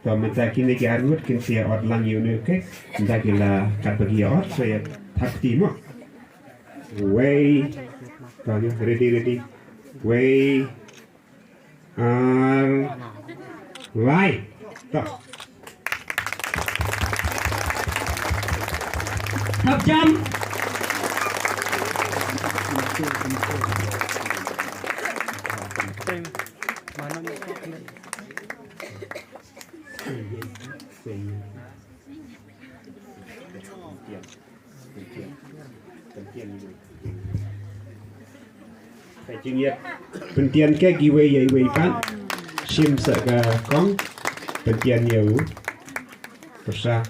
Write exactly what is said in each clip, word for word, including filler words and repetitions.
To mynta kine ki arngut kin sa ïa ot lang ïa une u kek. Mynta ki la kat ba ki ïa ot, sa ïa thap kti mo. Wei. To ïa ready, ready. Wei. Ar. Lai. To. Thap jam. Ka jingïap pyntian ka kiwei ïa iwei pat. Shim sa ka kong pyntian ïa u pyrsa.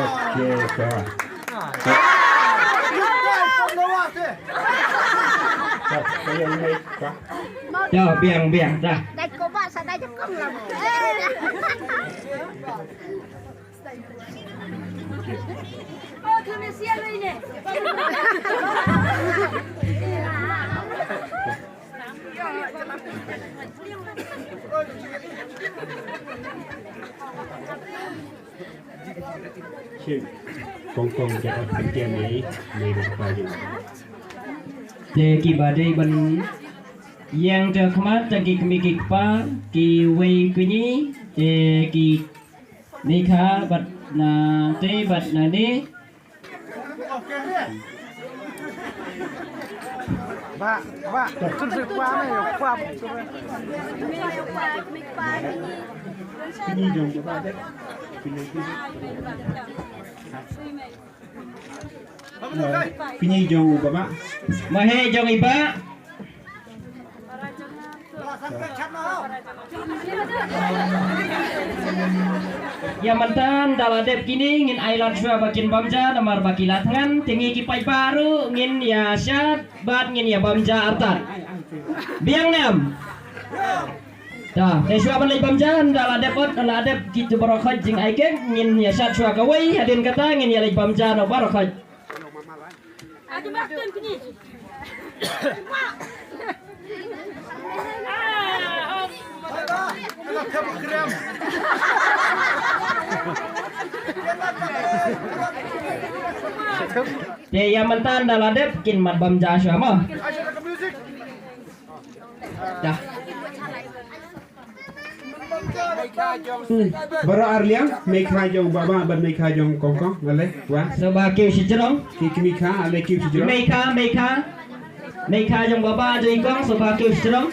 Okay, ka. Ka, ka yang ni, ka. Dah, biang, biang, dah. Dai ko ba sa dai ko lam. Oh, kami sial ini. Shin, kong kong, ja, pyntian ne, ne, ne, pa, ne. Te kiba dei ban ïeng ha khmat, te ki kmie ki kpa, kiwei kine, te ki Mei kha bad na te bad na ne. Ba, ba, tun se kwa me, kwa. Kini jong ba de. Kini jong ba ba. Ma he jong i ba. Ïa mynta da la dep kine ngin ai lad shuwa ba kin bam ja namar ba ki la thngan, te ngi ki paidbah ruh ngin ïa shad bad ngin ïa bam ja artat. Biang ne em? Da, te shuwa ban leit bam ja, da la dep ot, da la dep kito baroh khoit jingai kek, ngin ïa shad shuwa kawei, hadien kata ngin ïa leit bam ja noh baroh khoit. Te ïa mynta da la dep kin mat bam ja shuwa mo. Dah. Baroh ar liang, mei kha jong baba bad mei kha jong kongkong, ale, wa. Sngewbha kiew shajrong. Ki kmie kha, ale kiew shajrong. Mei kha, mei kha. Mei kha jong baba jong i kong, sngewbha kiew shajrong.